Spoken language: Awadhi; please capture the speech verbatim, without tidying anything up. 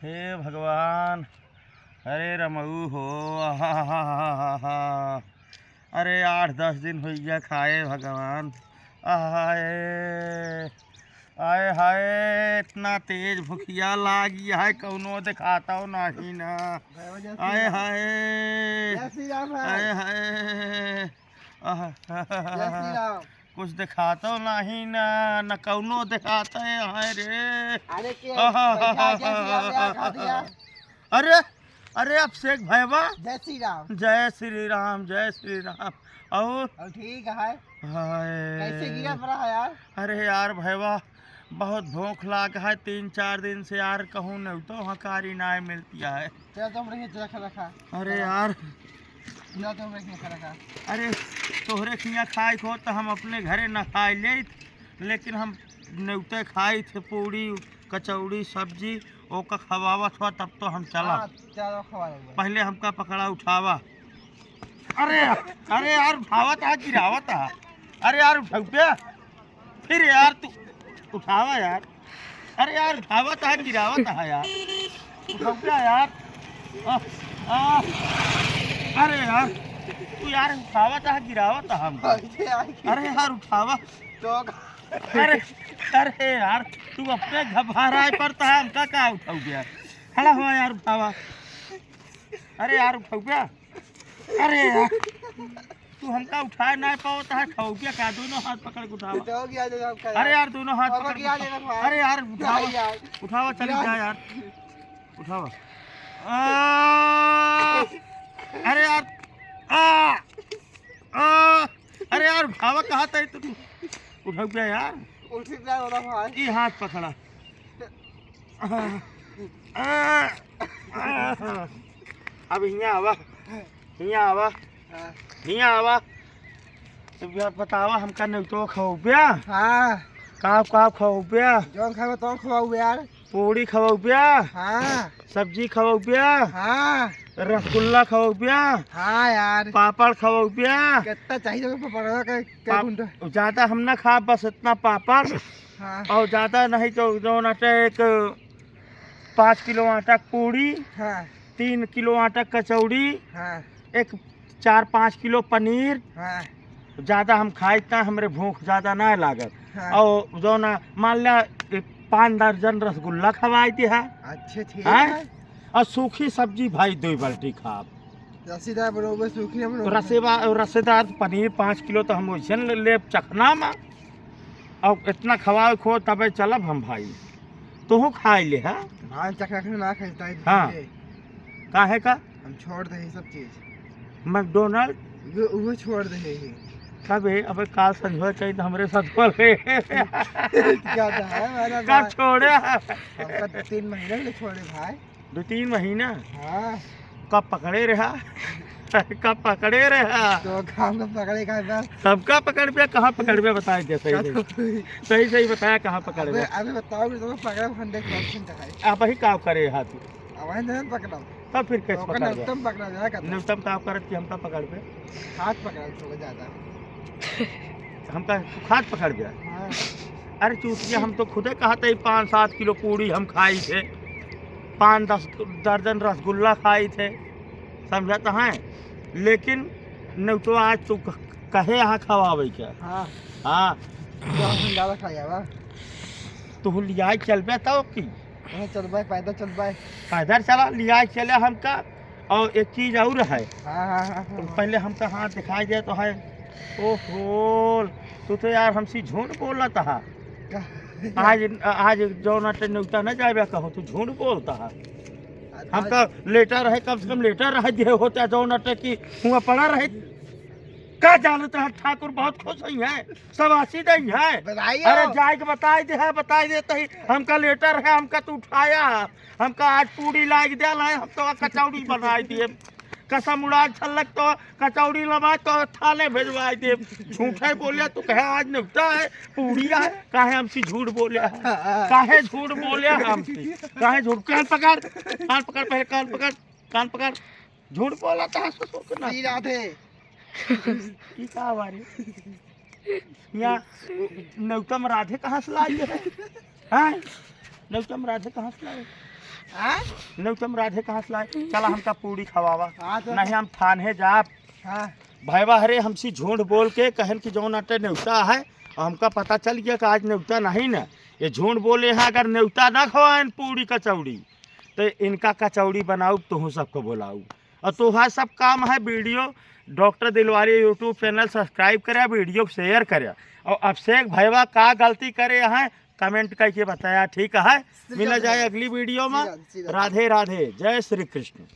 हे भगवान, अरे रमऊ हो, आहाहाहा। अरे आठ दस दिन होइ गया खाए भगवान। आहाए, आए हाय, इतना तेज भुखिया लागी है, कौनो देखाता नहीं ना। आए हाय, जय श्री राम भाई। आए हाय, आहा। जय श्री राम। कुछ देखातो नहीं ना, न कौनो देखाता है, हाय रे। अरे के आहा, बैठा, जय श्री राम, या खा दिया। अरे, अरे अभिषेक भैया। जय श्री राम। जय श्री राम, जय श्री राम। और? और ठीक है। हाय। कैसे गिरा पड़ा है यार? अरे यार भैया, बहुत भूख लाग है, तीन चार दिन से यार कहूँ नहीं तो हकारी नाय मिलती है। चल तुम रहिए, रखा, रखा। अरे चलो। यार। चलो तुम रहिए, रखा, रखा। अरे, तोहरे खिया खाए को तो हम अपने घरे न खाए ले, लेकिन हम नेवते खाई थे, पूड़ी, कचौड़ी, सब्जी, ओका खवावत हुआ, तब तो हम चला। हाँ, चलो, खवा लेंगे। पहले हमका पकड़ा, उठावा। अरे, अरे यार, उठावत है, गिरावत है। अरे यार, उठौप्या। फिर यार, तू उठावा यार। अरे यार, उठावत है, गिरावत है यार। उठौप्या यार। आ, आ, अरे यार, तू यार, उठावत है, गिरावत है हमका। अरे यार, उठावा। तो अरे, अरे यार, तू अपने घबराए पड़ता है, हमका का उठौप्या? खड़ा हुआ यार, उठावा। अरे यार, उठौप्या। अरे यार, तू हमका उठाए ना पावत है, उठौप्या का? दोनों हाथ पकड़ के उठावा। तो हो गया, जो आपका अरे यार। यार, दोनों हाथ अब पकड़ के क्या उठावा। लेना था? अरे यार, उठावा। यार। उठावा, चली यार। जा यार। उठावा। आ, अरे यार, आ, आ, अरे यार, उठावा कहा था तू? उठौप्या यार। उठ जा, हो रहा भाई। ये हाथ पकड़ा। अब हियाँ आवा, हियाँ आवा, हाँ। हियाँ आवा। अब यार बतावा, हमका नेवतो खवौप्या? हाँ। का का खवौप्या? जौन खावे तौन खवाऊ यार। पूड़ी खवौप्या? हाँ। सब्जी खवौप्या? हाँ। रसगुल्ला खवौप्या? हाँ यार। पापड़ खवौप्या? कितना चाहिए तुमको पापड़? के, के पाप-, कुंटल? ज्यादा हम ना खाब, बस इतना पापड़। हाँ। और ज्यादा नहीं तो जौन आटे एक पाँच किलो आटा क पूड़ी, हाँ। तीन किलो आटा क कचौड़ी, हाँ। एक चार पाँच किलो पनीर। हाँ। ज्यादा हम खाइत ना, हमरे भूख ज्यादा ना लागत। हाँ। और जौन मान ला, एक पाँच दर्जन रसगुल्ला खवाई दिहा। अच्छा, ठीक हाँ? है। और सूखी सब्जी भाई दो बाल्टी खाब। रसेदार बरोबर सूखी हम लोग। रसेवा-, रसेदार पनीर पाँच किलो तो हम वैसे न ले-, लेब चखना में। और इतना खवाए खो तबे चलब हम भाई। तोहू खाए ले, हाँ? भाई चखना खाना ना खाई, ताई हाँ। दीजिए। काहे का? हम छोड़ दे सब चीज। मैकडोनल्ड? वो, वो छोड़ दे है। कबे? अबे काल संझवा चाहिए तो हमरे साथ बोले। क्या था है, मेरा कब भाई? छोड़े? हमका तीन महीने ले छोड़े भाई। दो तीन महीना? हाँ। कब पकड़े रहा? कब पकड़े रहा? तो काम का पकड़े का बस। सबका पकड़ पे, कहाँ पकड़ पे बताए दे सही सही। कहाँ तो सही सही बताया कहाँ पकड़ अबे, पे। अबे बताओ कि तुम पकड़ा फंडे कौन सी जगह है? आप ही काम करे हाथ में। अब वहीं नहीं पकड़ा। तब फिर कैसे तो ओकर पकड़ गया? न्यूनतम पकड़ा जाए का तो। न्यूनतम काम करत कि हमका पकड़ पे। हाथ पकड़ा थोड़ा ज्यादा। हमका हाथ पकड़ गया। हाँ। अरे चूतिया, हम तो खुदे कहत है, पाँच सात किलो पूड़ी हम खाई थे, पाँच दस दर्जन रसगुल्ला खाई थे, समझत हैं, लेकिन नहीं तो आज तू क-, कहे यहाँ खवावे क्या? हाँ। हाँ। तो हम ज्यादा खा जावा। तू लियाई चलबे तब की? हाँ, चलबे, पैदल चलबे। पैदल चला, लियाई चले हमका। और एक चीज और है। हाँ, हाँ, हाँ, हाँ। पहले हमका हाथ दिखाई दे तो है। ओहो, तू तो यार हमसे झूठ बोलत हा। का? आज, आज जौन अटे नेवता न जाबे कहो, तू झूठ बोलत हा। आज हमका लेटर है, कम से कम लेटर है दे होता, जौन अटे कि हुआ पड़ा रहे। का जानत रहा, ठाकुर बहुत खुश हुई है, सब आशीष दई है। बताइए। अरे जाए के बताई दे है, बताई देते ही हमका लेटर है, हमका तू उठाया है, हमका आज पूड़ी लाग देल है, हम तो कचौड़ी बनाई दिए। कसम उड़ा छल्लक तो कचौड़ी लबा तो थाने भेजवाई दे। झूठे बोले तू कहे आज निपटा है, पूड़िया है, काहे हमसे झूठ बोले है? काहे झूठ बोले है हमसे? काहे झूठ? कान पकड़, कान पकड़, पहले कान पकड़, कान पकड़। झूठ बोला था ससुर के ना। श्री राधे। ई का बारे? यहाँ नेवता में राधे कहाँ से लाई है? हैं? नेउता में राधे कहाँ से लाए? हाँ? नेउता में राधे कहाँ से लाए? चला हमका पूड़ी खवावा। हाँ, तो नहीं हम थाने जाब। हाँ। भैवा हरे हमसे झूठ बोल के कहन कि जौन अटे नेउता है, और हमका पता चल गया कि आज नेउता नहीं न। ये झूठ बोले हैं, अगर नेउता ना खवाएन पूड़ी कचौड़ी, तो इनका कचौड़ी बनाऊ, तुहूँ सबको बुलाऊ। और तोहार सब काम है video, डॉक्टर दिलवारी YouTube channel subscribe करे, video share करे। और अभिषेक भैया का गलती करे हैं, comment करके बताया, ठीक है? मिला जाए अगली video में। राधे राधे, जय श्री कृष्ण।